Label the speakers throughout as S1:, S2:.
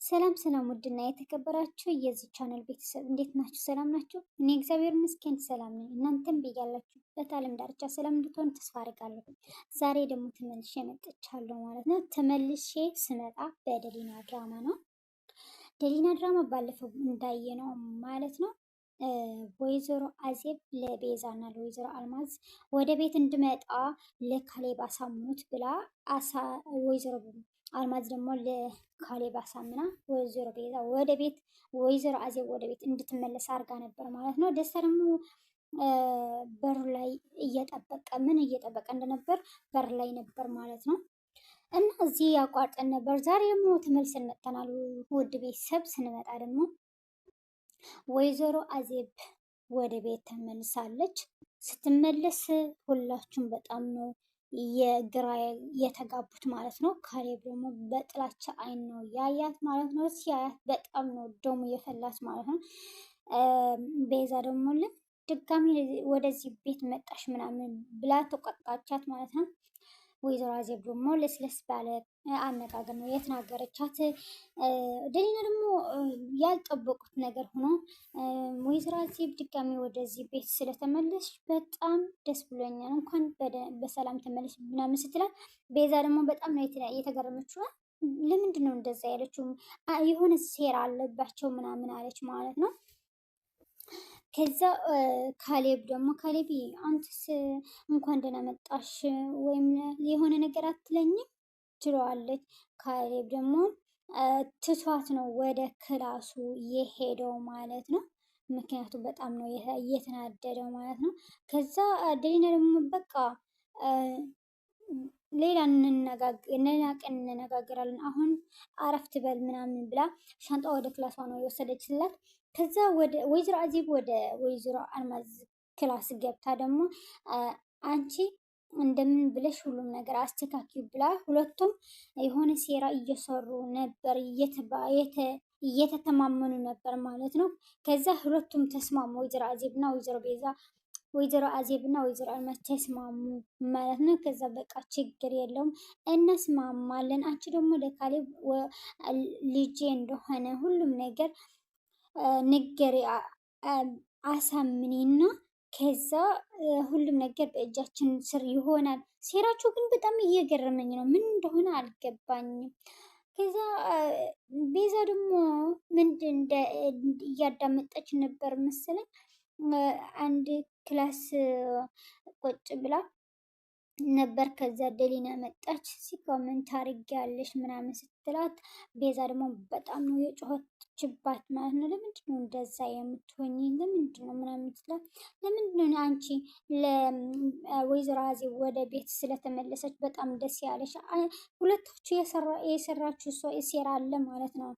S1: ሰላም ሰላም፣ ውድና የተከበራችሁ የዚህ ቻናል ቤተሰብ እንዴት ናችሁ? ሰላም ናችሁ? እኔ እግዚአብሔር ይመስገን ሰላም ነኝ። እናንተም በያላችሁበት ዓለም ዳርቻ ሰላም እንድትሆን ተስፋ አድርጋለሁ። ዛሬ ደግሞ ተመልሼ መጥቻለሁ ማለት ነው። ተመልሼ ስመጣ በደሊና ድራማ ነው። ደሊና ድራማ ባለፈው እንዳየነው ማለት ነው ወይዘሮ አዜብ ለቤዛና ለወይዘሮ አልማዝ ወደ ቤት እንድመጣ ለካሌብ አሳምኑት ብላ ወይዘሮ አልማዝ ደግሞ ለካሌብ አሳምና ወይዘሮ ቤዛ ወደ ቤት ወይዘሮ አዜብ ወደ ቤት እንድትመለስ አድርጋ ነበር ማለት ነው። ደስታ ደግሞ በር ላይ እየጠበቀ ምን እየጠበቀ እንደነበር በር ላይ ነበር ማለት ነው። እና እዚህ ያቋርጠን ነበር። ዛሬ ደግሞ ተመልሰን መጥተናል። ውድ ቤተሰብ ስንመጣ ደግሞ ወይዘሮ አዜብ ወደ ቤት ተመልሳለች። ስትመለስ ሁላችሁም በጣም ነው የግራ የተጋቡት ማለት ነው። ካሌብ ደግሞ በጥላቻ አይን ነው ያያት ማለት ነው። ሲያያት በጣም ነው ደሙ የፈላት ማለት ነው። ቤዛ ደግሞ ድጋሚ ወደዚህ ቤት መጣሽ ምናምን ብላ ተቆጣቻት ማለት ነው። ወይዘሮ አዜብ ደግሞ ለስለስ ባለ አነጋገር ነው የተናገረቻት። ደሊና ደግሞ ያልጠበቁት ነገር ሆኖ ወይዘሮ አዜብ ድጋሚ ወደዚህ ቤት ስለተመለስሽ በጣም ደስ ብሎኛል፣ እንኳን በሰላም ተመለስሽ ምናምን ስትላት፣ ቤዛ ደግሞ በጣም ነው የተገረመችው። ለምንድን ነው እንደዛ ያለችው? የሆነ ሴራ አለባቸው ምናምን አለች ማለት ነው። ከዛ ካሌብ ደግሞ ካሌብ አንተስ እንኳን ደህና መጣሽ ወይም የሆነ ነገር አትለኝም ትለዋለች። ካሌብ ደግሞ ትቷት ነው ወደ class ኡ የሄደው ማለት ነው። ምክንያቱም በጣም ነው እየተናደደው ማለት ነው። ከዛ ደሊና ደግሞ በቃ ሌላ ሌላ ቀን እንነጋገራለን፣ አሁን አረፍት በል ምናምን ብላ ሻንጣ ወደ class ዋ ነው የወሰደችላት። ከዛ ወደ ወይዘሮ አዜብ ወደ ወይዘሮ አልማዝ class ገብታ ደግሞ አንቺ እንደምን ብለሽ ሁሉም ነገር አስተካኪ ብላ ሁለቱም የሆነ ሴራ እየሰሩ ነበር፣ እየተተማመኑ ነበር ማለት ነው። ከዛ ሁለቱም ተስማሙ፣ ወይዘሮ አዜብና ወይዘሮ ቤዛ ወይዘሮ አዜብና ወይዘሮ አልማዝ ተስማሙ ማለት ነው። ከዛ በቃ ችግር የለውም እነስማማለን፣ አንቺ ደግሞ ለካሌብ ልጄ እንደሆነ ሁሉም ነገር ንገሪ አሳምኔና ከዛ ሁሉም ነገር በእጃችን ስር ይሆናል። ሴራቸው ግን በጣም እየገረመኝ ነው። ምን እንደሆነ አልገባኝም። ከዛ ቤዛ ደግሞ ምንድን እያዳመጠች ነበር መሰለኝ አንድ class ቁጭ ብላ ነበር። ከዛ ደሊና መጣች። ሲኮመንት ታርጊያለሽ ምናምን ስትላት ቤዛ ደግሞ በጣም ነው የጮኸችባት ማለት ነው። ለምንድን ነው እንደዛ የምትሆኝ? ለምንድን ነው ምናምን ስትላት ለምንድን ነው አንቺ ለወይዘሮ አዜብ ወደ ቤት ስለተመለሰች በጣም ደስ ያለሽ? ሁለታችሁ የሰራችሁ ሴራ አለ ማለት ነው።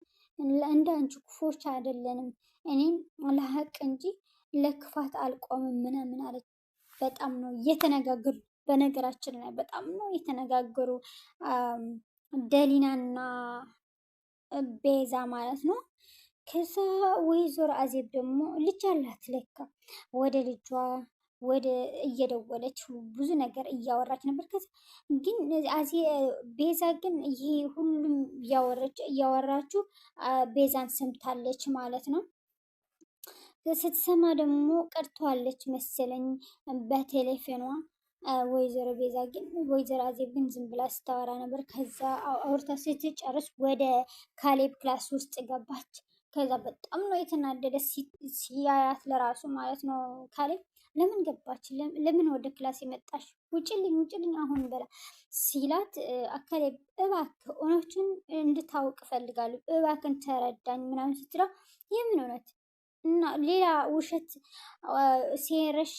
S1: እንደ አንቺ ክፉዎች አይደለንም። እኔም ለሀቅ እንጂ ለክፋት አልቆምም ምናምን አለች። በጣም ነው እየተነጋገሩ በነገራችን ላይ በጣም ነው የተነጋገሩ ደሊናና ቤዛ ማለት ነው። ከዛ ወይዘሮ አዜብ ደግሞ ልጅ አላት ለካ ወደ ልጇ ወደ እየደወለች ብዙ ነገር እያወራች ነበር። ከዛ ግን አዜ ቤዛ ግን ይሄ ሁሉም እያወራች እያወራችሁ ቤዛን ሰምታለች ማለት ነው። ስትሰማ ደግሞ ቀርቷለች መሰለኝ በቴሌፎኗ ወይዘሮ ቤዛ ግን ወይዘሮ አዜብ ግን ዝም ብላ ስታወራ ነበር። ከዛ አውርታ ስትጨርስ ወደ ካሌብ class ውስጥ ገባች። ከዛ በጣም ነው የተናደደ ሲያያት ለራሱ ማለት ነው። ካሌብ ለምን ገባች? ለምን ወደ class የመጣሽ? ውጭልኝ፣ ውጭልኝ አሁን በላ ሲላት፣ ካሌብ እባክህ እውነቱን እንድታውቅ እፈልጋለሁ፣ እባክህን ተረዳኝ ምናምን ስትለው የምን እውነት እና ሌላ ውሸት ሴረሽ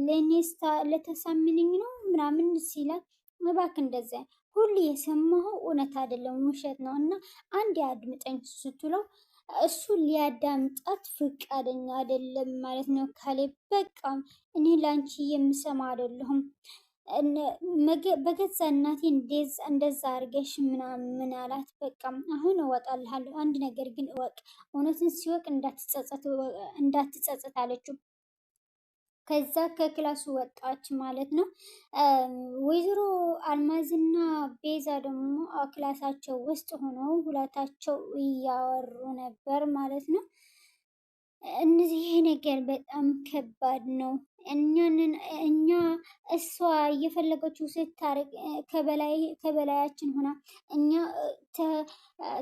S1: ለኔስታ ለተሳምንኝ ነው ምናምን ሲላት፣ እባክህ እንደዚያ ሁሉ የሰማኸው እውነት አይደለም ውሸት ነው እና አንድ አድምጠኝ ስትለው እሱ ሊያዳምጣት ፍቃደኛ አይደለም ማለት ነው። ካሌብ በቃ እኔ ላንቺ የምሰማ አይደለሁም በገዛ እናቴ እንደዛ አድርገሽ ምናምን አላት። በቃ አሁን እወጣልሃለሁ፣ አንድ ነገር ግን እወቅ፣ እውነትን ሲወቅ እንዳትጸጸት አለችው። ከዛ ከክላሱ ወጣች ማለት ነው። ወይዘሮ አልማዝና ቤዛ ደግሞ ክላሳቸው ውስጥ ሆነው ሁለታቸው እያወሩ ነበር ማለት ነው። እነዚህ ይሄ ነገር በጣም ከባድ ነው። እኛንን እኛ እሷ እየፈለገችው ስታርቅ ከበላያችን ሆና እኛ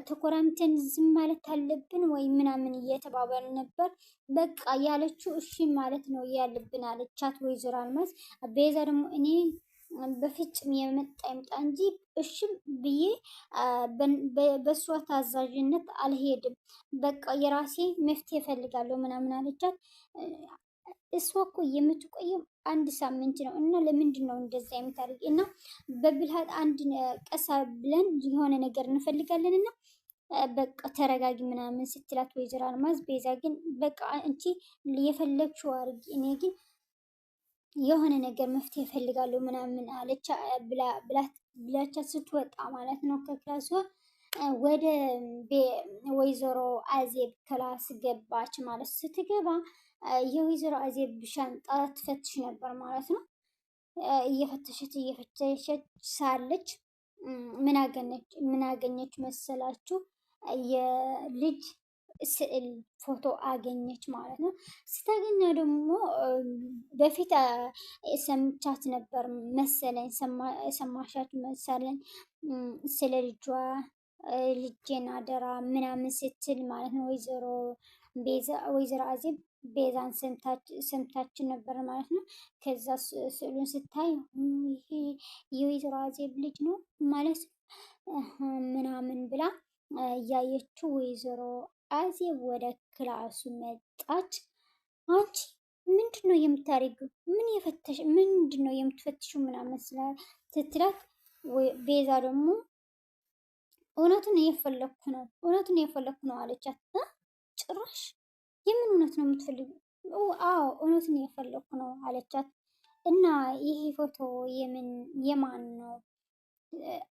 S1: ተኮራምተን ዝም ማለት አለብን ወይ ምናምን እየተባባሉ ነበር። በቃ ያለችው እሺ ማለት ነው ያለብን አለቻት ወይዘሮ አልማዝ። ቤዛ ደግሞ እኔ በፍጹም የመጣ ይምጣ እንጂ እሽም ብዬ በእሷ ታዛዥነት አልሄድም፣ በቃ የራሴ መፍትሄ እፈልጋለሁ ምናምን አለቻት። እሷ እኮ የምትቆየው አንድ ሳምንት ነው እና ለምንድን ነው እንደዛ የምታደርጊ? እና በብልሃት አንድ ቀሳ ብለን የሆነ ነገር እንፈልጋለን እና በቃ ተረጋጊ ምናምን ስትላት ወይዘሮ አልማዝ፣ ቤዛ ግን በቃ አንቺ የፈለግሽው አድርጊ፣ እኔ ግን የሆነ ነገር መፍትሄ እፈልጋለሁ ምናምን አለች ብላቻ ስትወጣ ማለት ነው ከክላሷ ወደ ወይዘሮ አዜብ class ገባች ማለት ስትገባ የወይዘሮ አዜብ ሻንጣ ትፈትሽ ነበር ማለት ነው። እየፈተሸች እየፈተሸች ሳለች ምን አገኘች መሰላችሁ? የልጅ ስዕል ፎቶ አገኘች ማለት ነው። ስታገኘ ደግሞ በፊት ሰምቻት ነበር መሰለኝ፣ ሰማሻት መሰለኝ ስለ ልጇ ልጄን አደራ ምናምን ስትል ማለት ነው። ወይዘሮ ቤዛ ወይዘሮ አዜብ ቤዛን ሰምታችን ነበር ማለት ነው። ከዛ ስዕሉን ስታይ ይሄ የወይዘሮ አዜብ ልጅ ነው ማለት ምናምን ብላ እያየችው ወይዘሮ አዜብ ወደ ክላሱ መጣች። አንቺ ምንድን ነው የምታደርጊው? ምን የፈተሽ ምንድን ነው የምትፈትሽው? ምናምን ስትላት ቤዛ ደግሞ እውነቱን እየፈለግኩ ነው፣ እውነቱን እየፈለግኩ ነው አለቻት። ጭራሽ የምን እውነት ነው የምትፈልጊው? አዎ እውነቱን እየፈለግኩ ነው አለቻት። እና ይሄ ፎቶ የምን የማን ነው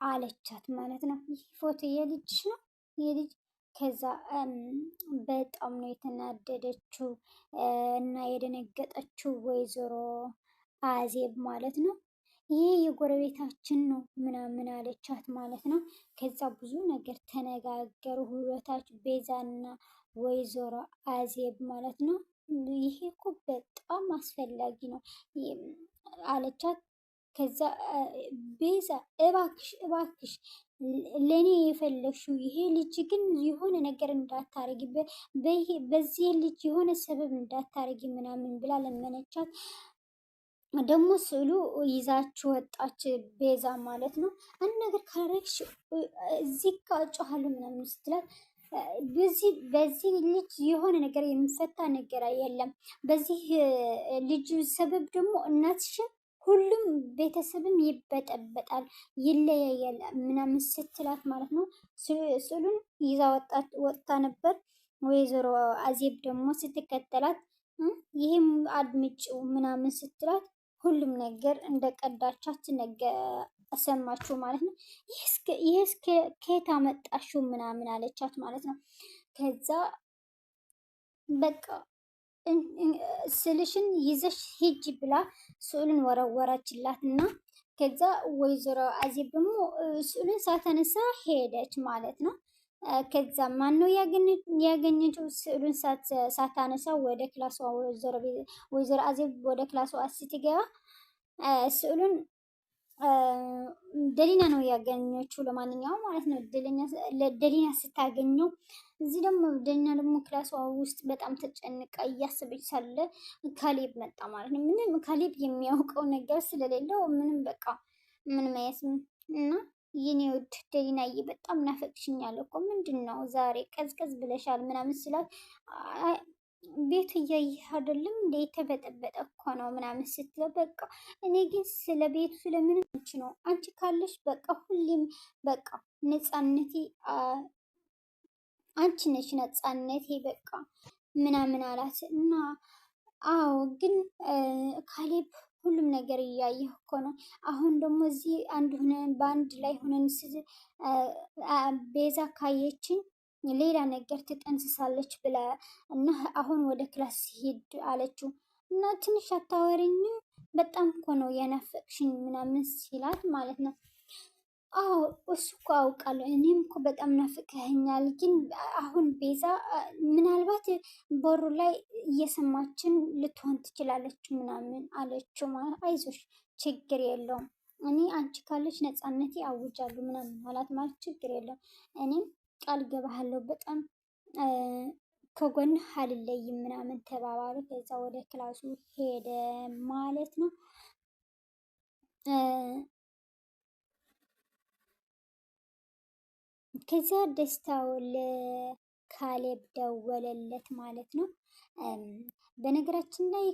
S1: አለቻት ማለት ነው። ይህ ፎቶ የልጅሽ ነው የልጅ ከዛ በጣም ነው የተናደደችው እና የደነገጠችው ወይዘሮ አዜብ ማለት ነው። ይሄ የጎረቤታችን ነው ምናምን አለቻት ማለት ነው። ከዛ ብዙ ነገር ተነጋገሩ ሁለታች ቤዛና ወይዘሮ አዜብ ማለት ነው። ይሄ እኮ በጣም አስፈላጊ ነው አለቻት። ከዛ ቤዛ እባክሽ እባክሽ ለእኔ የፈለግሽው ይሄ ልጅ ግን የሆነ ነገር እንዳታረጊ፣ በዚህ ልጅ የሆነ ሰበብ እንዳታረጊ ምናምን ብላ ለመነቻት። ደግሞ ስዕሉ ይዛችሁ ወጣች ቤዛ ማለት ነው። አንድ ነገር ካረግሽ እዚህ ጋ እጮሃለሁ ምናምን ስትላት በዚህ ልጅ የሆነ ነገር የሚፈታ ነገር የለም። በዚህ ልጅ ሰበብ ደግሞ እናትሽን ሁሉም ቤተሰብም ይበጠበጣል፣ ይለያያል ምናምን ስትላት ማለት ነው። ስዕሉን ይዛ ወጥታ ነበር። ወይዘሮ አዜብ ደግሞ ስትከተላት ይህም አድምጭው ምናምን ስትላት ሁሉም ነገር እንደቀዳቻት ነገ ሰማችሁ ማለት ነው። ይህስ ከየት አመጣሽው ምናምን አለቻት ማለት ነው። ከዛ በቃ ስልሽን ይዘሽ ሂጂ ብላ ስዕሉን ወረወረችላት እና ከዛ ወይዘሮ አዜብ ደግሞ ስዕሉን ሳተነሳ ሄደች ማለት ነው። ከዛ ማን ነው ያገኘችው? ስዕሉን ሳታነሳ ወደ ክላሷ ወይዘሮ አዜብ ወደ ክላሷ ስትገባ ስዕሉን ደሊና ነው ያገኘችው። ለማንኛውም ማለት ነው ደሊና ስታገኘው እዚህ ደግሞ ደሊና ደግሞ ክላሷ ውስጥ በጣም ተጨንቃ እያሰበች ሳለ ካሌብ መጣ ማለት ነው። ምንም ካሌብ የሚያውቀው ነገር ስለሌለው ምንም በቃ ምንም አያስብም እና የኔ ውድ ደሊናዬ በጣም ናፈቅሽኛል እኮ ምንድን ነው ዛሬ ቀዝቀዝ ብለሻል ምናምን ስላት ቤቱ እያየህ አይደለም እንደ የተበጠበጠ እኮ ነው ምናምን ስትለው፣ በቃ እኔ ግን ስለ ቤቱ ስለምንም አንቺ ነው አንቺ ካለሽ በቃ ሁሌም በቃ ነፃነቴ አንቺ ነሽ ነፃነቴ በቃ ምናምን አላት እና አዎ ግን ካሌብ ሁሉም ነገር እያየህ እኮ ነው። አሁን ደግሞ እዚህ አንድ ሆነን በአንድ ላይ ሆነን ቤዛ ካየችን ሌላ ነገር ትጠንስሳለች ብላ እና አሁን ወደ class ሂድ አለችው። እና ትንሽ አታወሪኝም? በጣም እኮ ነው የናፈቅሽኝ ምናምን ሲላት ማለት ነው። አዎ እሱ እኮ አውቃለሁ። እኔም እኮ በጣም ናፍቀኸኛል። ግን አሁን ቤዛ ምናልባት በሩ ላይ እየሰማችን ልትሆን ትችላለች ምናምን አለችው። ማለት አይዞሽ፣ ችግር የለውም እኔ አንቺ ካለች ነፃነቴ አውጃለሁ ምናምን አላት። ማለት ችግር የለውም እኔም ቃል ገባሃለሁ በጣም ከጎንህ አልለይም ምናምን ተባባሉ። ከዛ ወደ class ኡ ሄደ ማለት ነው። ከዚያ ደስታው ለካሌብ ደወለለት ማለት ነው። በነገራችን ላይ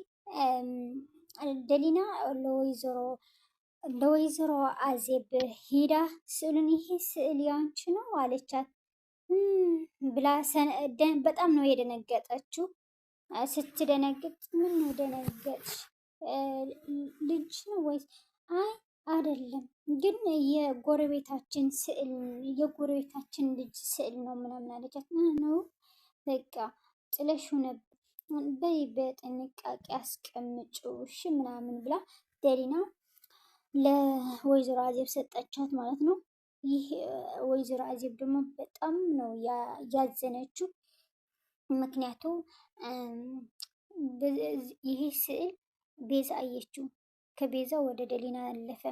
S1: ደሊና ለወይዘሮ አዜብ ሂዳ ስዕሉን ይሄ ስዕል ያንቺ ነው አለቻት ብላ በጣም ነው የደነገጠችው። ስትደነግጥ ምን ነው ደነገጥሽ? ልጅ ነው ወይስ? አይ አይደለም፣ ግን የጎረቤታችን ስዕል የጎረቤታችን ልጅ ስዕል ነው ምናምን አለቻት። ነው በቃ ጥለሽው ነበር፣ በይ በጥንቃቄ አስቀምጪው እሺ ምናምን ብላ ደሊና ለወይዘሮ አዜብ ሰጠቻት ማለት ነው። ይህ ወይዘሮ አዜብ ደግሞ በጣም ነው ያዘነችው። ምክንያቱ ይሄ ስዕል ቤዛ አየችው፣ ከቤዛ ወደ ደሊና አለፈ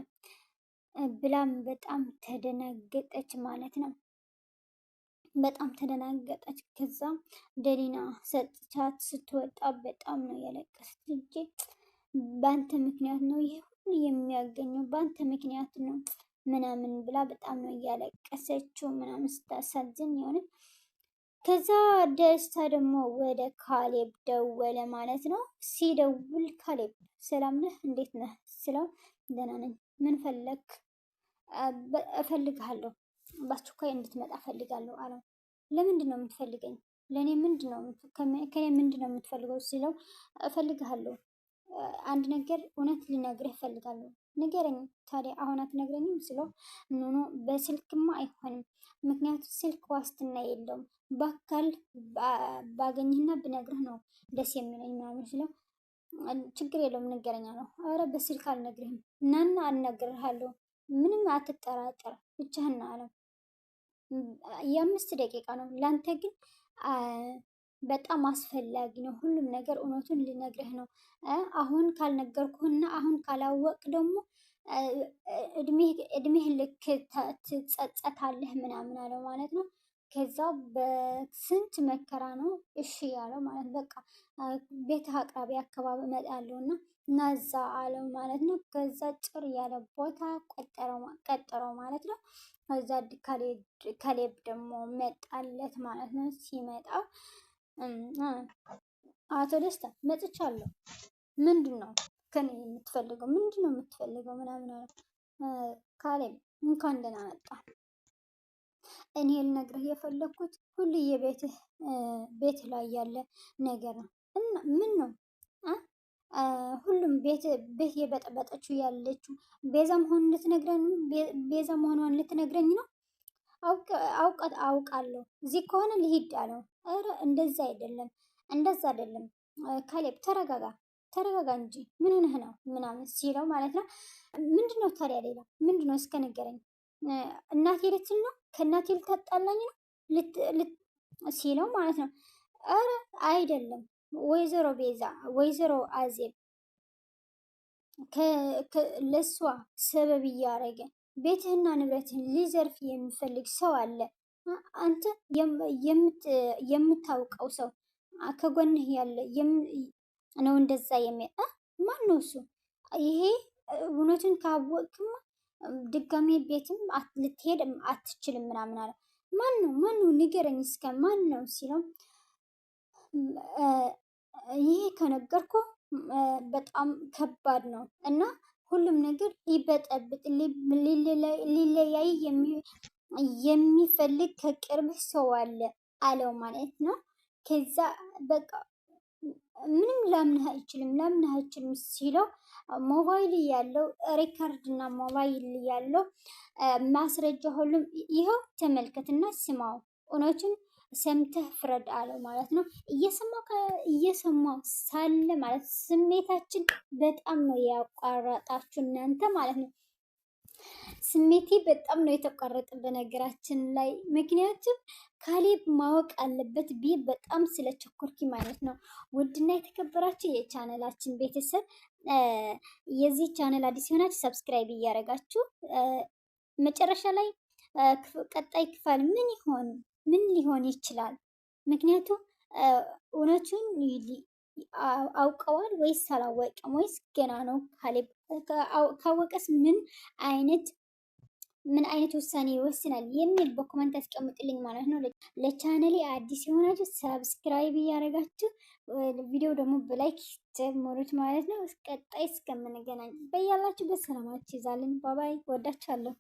S1: ብላም በጣም ተደናገጠች ማለት ነው። በጣም ተደናገጠች። ከዛ ደሊና ሰጥቻት ስትወጣ በጣም ነው ያለቀሰች። ልጄ በአንተ ምክንያት ነው ይህ ሁሉ የሚያገኘው በአንተ ምክንያት ነው ምናምን ብላ በጣም ነው እያለቀሰችው ምናምን ስታሳዝን የሆነ። ከዛ ደስታ ደግሞ ወደ ካሌብ ደወለ ማለት ነው። ሲደውል ካሌብ ሰላም ነህ እንዴት ነህ ስለው ደህና ነኝ፣ ምን ፈለክ? እፈልግሃለሁ፣ በአስቸኳይ እንድትመጣ እፈልጋለሁ አለው። ለምንድን ነው የምትፈልገኝ? ለእኔ ምንድን ነው ከኔ ምንድን ነው የምትፈልገው ሲለው እፈልግሃለሁ፣ አንድ ነገር እውነት ልነግርህ እፈልጋለሁ። ንገረኝ ታዲያ አሁን አትነግረኝም ስለው no no በስልክማ አይሆንም፣ ምክንያቱም ስልክ ዋስትና የለውም፣ በአካል ባገኝህና ብነግርህ ነው ደስ የሚለኝ ምናምን ስለው ችግር የለውም ንገረኝ ነው። ኧረ በስልክ አልነግርህም፣ ናና አልነግርሃለሁ፣ ምንም አትጠራጠር፣ ብቻህን አለው። የ5 ደቂቃ ነው ለአንተ ግን በጣም አስፈላጊ ነው። ሁሉም ነገር እውነቱን ልነግርህ ነው። አሁን ካልነገርኩህና አሁን ካላወቅ ደግሞ እድሜህ ልክ ትጸጸታለህ ምናምን አለው ማለት ነው። ከዛ በስንት መከራ ነው እሺ ያለው ማለት በቃ ቤትህ አቅራቢ አካባቢ እመጣለሁ እና ናዛ አለው ማለት ነው። ከዛ ጭር ያለ ቦታ ቀጠረው ማለት ነው። ከዛ ካሌብ ደግሞ መጣለት ማለት ነው። ሲመጣ አቶ ደስታ መጥቻለሁ። ምንድን ነው ከኔ የምትፈልገው? ምንድን ነው የምትፈልገው? ምናምን አለ። ካሌብ እንኳን ደህና መጣ። እኔ ልነግርህ የፈለግኩት ሁሉ የቤትህ ቤት ላይ ያለ ነገር ነው። እና ምን ነው ሁሉም ቤት ቤት የበጠበጠችው ያለችው ቤዛ መሆኑን ልትነግረን ቤዛ መሆኗን ልትነግረኝ ነው? አውቃለሁ። እዚህ ከሆነ ልሂድ አለው። ኧረ እንደዛ አይደለም፣ እንደዛ አይደለም ካሌብ ተረጋጋ፣ ተረጋጋ እንጂ ምን ሆነህ ነው ምናምን ሲለው ማለት ነው። ምንድን ነው ታዲያ ሌላ ምንድን ነው እስከ ነገረኝ። እናቴ ልትል ነው ከእናቴ ልታጣላኝ ነው ሲለው ማለት ነው። ኧረ አይደለም ወይዘሮ ቤዛ ወይዘሮ አዜብ ለእሷ ሰበብ እያደረገ ቤትህና ንብረትህን ሊዘርፍ የሚፈልግ ሰው አለ። አንተ የምታውቀው ሰው ከጎንህ ያለ ነው እንደዛ የሚ ማን ነው እሱ? ይሄ እውነቱን ካወቅክማ ድጋሜ ቤትም ልትሄድ አትችልም ምናምን አለ። ማን ነው ማን ነው ንገረኝ እስከ ማን ነው ሲለው ይሄ ከነገርኩ በጣም ከባድ ነው እና ሁሉም ነገር ሊበጠብጥ ሊለያይ የሚፈልግ ከቅርብ ሰው አለ አለው ማለት ነው። ከዛ በቃ ምንም ላምንህ አይችልም ላምንህ አይችልም ሲለው ሞባይል ያለው record እና ሞባይል ያለው ማስረጃ ሁሉም ይኸው ተመልከትና ስማው እውነቱን ሰምተህ ፍረድ አለው ማለት ነው። እየሰማው ሳለ ማለት ስሜታችን በጣም ነው ያቋረጣችሁ እናንተ ማለት ነው። ስሜቴ በጣም ነው የተቋረጠ በነገራችን ላይ ምክንያቱም ካሌብ ማወቅ አለበት ብዬ በጣም ስለቸኮርኩ ማለት ነው። ውድና የተከበራችሁ የቻነላችን ቤተሰብ የዚህ ቻነል አዲስ የሆናችሁ subscribe እያደረጋችሁ መጨረሻ ላይ ቀጣይ ክፍል ምን ይሆን ምን ሊሆን ይችላል? ምክንያቱም እውነቱን አውቀዋል ወይስ አላወቀም ወይስ ገና ነው? ካሌብ ካወቀስ አይነት ምን አይነት ውሳኔ ይወስናል የሚል በ comment አስቀምጡልኝ ማለት ነው። ለቻነሌ አዲስ የሆናችሁ subscribe እያደረጋችሁ ቪዲዮ ደግሞ በ like ጀምሩት ማለት ነው። ቀጣይ እስከምንገናኝ በያላችሁበት ሰላማችሁ ይብዛልኝ። bye bye። ወዳችኋለሁ።